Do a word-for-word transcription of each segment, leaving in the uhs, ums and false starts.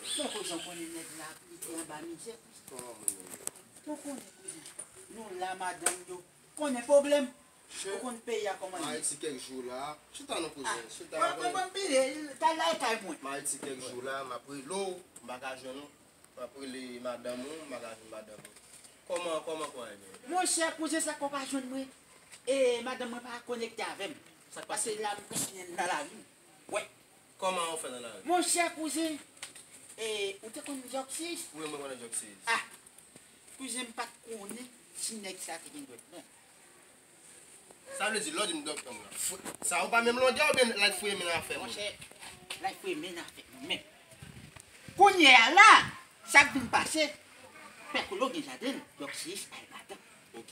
Fè koze w konnen nèg la li te anba mizè. Kòman moun yo ye? Ou konnen koze. Nou la madanm yo. Konnen pwoblèm. Ou konn peyi a kòman li ye. M Ayiti kèk jou la. Chita non koze. Chita. Mwen, mwen, mwen pile. Kay la e kay mwen. M Ayiti kèk jou la. M ap rele w. M pa ka jwenn ou. M ap rele madanm ou. M pa ka jwenn madanm ou. Kòman, kòman, kòman e menm? Monchè, koze sa k ou pa jwenn mwen. E madanm mwen pa konekte avè m. Sa k pase? Paske la m kontinye nan lari. Wè. Kòman ou fè nan lari? Monchè, kouzen, e, ou te konn Jòksiyis? Wi, mwen konnen Jòksiyis. Ah! Kouzen, m pa t konnen si nèg sa te gen dwèt, non. Sa vle di, lè w di m dòk, non, sa ou pa menm longè oubyen l al fouye men nan afè moun? Monchè, l al fouye men nan afè moun menm. Kounye a la, sa k vin pase, Pè Kolo gen jaden l, Jòksiyis al ladan. Ok.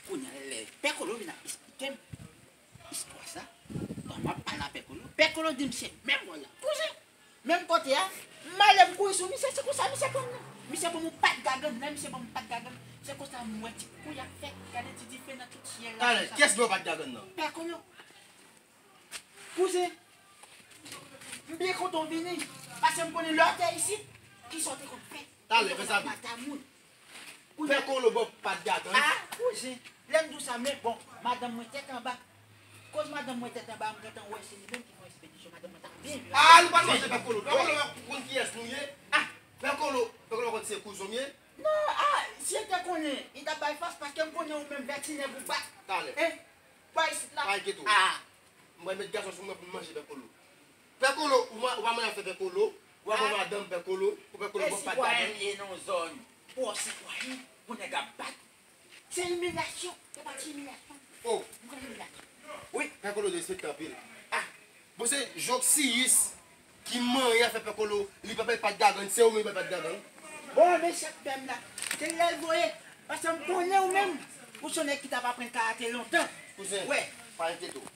Kounye a, lè Pè Kolo vin ap esplike m istwa sa, bon, m ap pale a Pè Kolo. Pè Kolo di m se menm bò la. Kouzen, menm kote a, m ale m kouri sou misye, se konsa misye pran m nan. Misye ban m yon pat gagann, lè misye ban m pat gagann, se konsa m wè ti kou y ap fè, gade ti dife nan tout syèl la, konsa. Talè, kiyès ban w pat gagann nan? Pè Kolo. Kouzen, m byen kontan w vini, paske m konnen lè w te isit, kisa w te konn fè. Talè, fè sa vit. Pè Kolo ba w pat gagann. Ah, kouzen, lè m di w sa, men bon, madanm mwen tèt anba. Koz madanm mwen tèt anba, m gentan wè se li menm ki fè yon espedisyon, madanm mwen ta byen vle. Ah, nou pa t manje Pè Kolo. Pè Kolo konn kiyès nou ye. Ah. Pè Kolo, Pè Kolo konn se kouzen w ye. Non, ah, si l te konnen, li t ap bay fòs, paske m konnen ou menm vètinè pou bat. Talè. Hein? Pa isit la. Pa enkyete w. Ah. M pral met gason sou mwen pou m manje Pè Kolo. Pè Kolo, ou pa, ou pa manyen afè Pè Kolo, ou pa pran madanm Pè Kolo, pou Pè Kolo ba w pat gagann. E sitwayen li ye nan yon zòn, pou w sitwayen, pou nèg ap bat. Se imilyasyon, se pa ti imilyasyon. Oh. M konn imilyasyon. Wi. Pè Kolo derespekte anpil. Ah. Bon, se Jòksiyis ki manyen afè Pè Kolo, li pa bay pat gagann, se ou menm ki bay pat gagann. Bon, men chèf pè m la, se lè l voye, paske m konnen ou menm, ou se yon nèg ki t ap aprann karate lontan. Kouzen, pa enkyete w.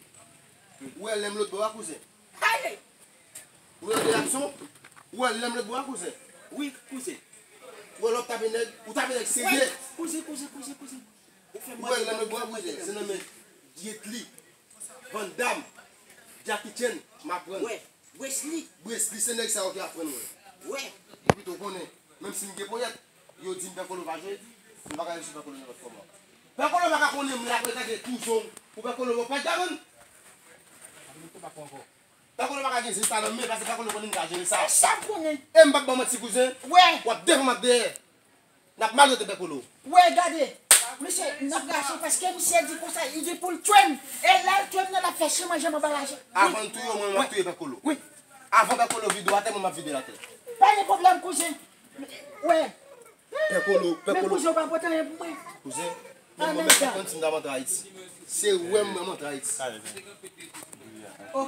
Ou wè lè m lòt bò a, kouzen? Ale! Ou wè reyaksyon? Ou wè lè m lòt bò a, kouzen? Wi, kouzen. Ou wè lè w ap tape nèg, ou tape nèg serye. Wi, kouzen, kouzen, kouzen, kouzen. Ou fè m manje. Ou wè lè m lòt bò a, kouzen? Se nan men Jet Li. Van Damme, Jackie Chan, m aprann. Wè, Wesley. Wesley, se nèg sa yo ki aprann mwen. Wè. Epi tou konnen, menm si m gen ponyèt, yo di m Pè Kolo pa jwe, m pa ka jwe sou Pè Kolo nenpòt kòman. Pè Kolo pa ka konnen m la pou l ka gen kouzon pou Pè Kolo ba w pat gagann. Pè Kolo pa ka gen zen sa nan men, paske Pè Kolo konnen m ka jere sa. E sa m konnen. E m p ap ba w manti, kouzen. Wè. W ap devan m ap dèyè. N ap maltrete Pè Kolo. Wè, gade. Misye, n ap rache paske misye di konsa, li di pou l twe m. E lè l twe m nan, l ap fè chen manje m anba raje. Avan l touye w, mwen, mwen m ap touye Pè Kolo. Wi. Avan Pè Kolo vide w atè, mwen, m ap vide l atè. Pa gen pwoblèm, kouzen. Wè. Pè Kolo, Pè Kolo. Men kouzen, ou pa pote anyen pou mwen. Kouzen, men mwen menm pa konn si m t ap antre Ayiti. Se wè m, mwen, m antre Ayiti.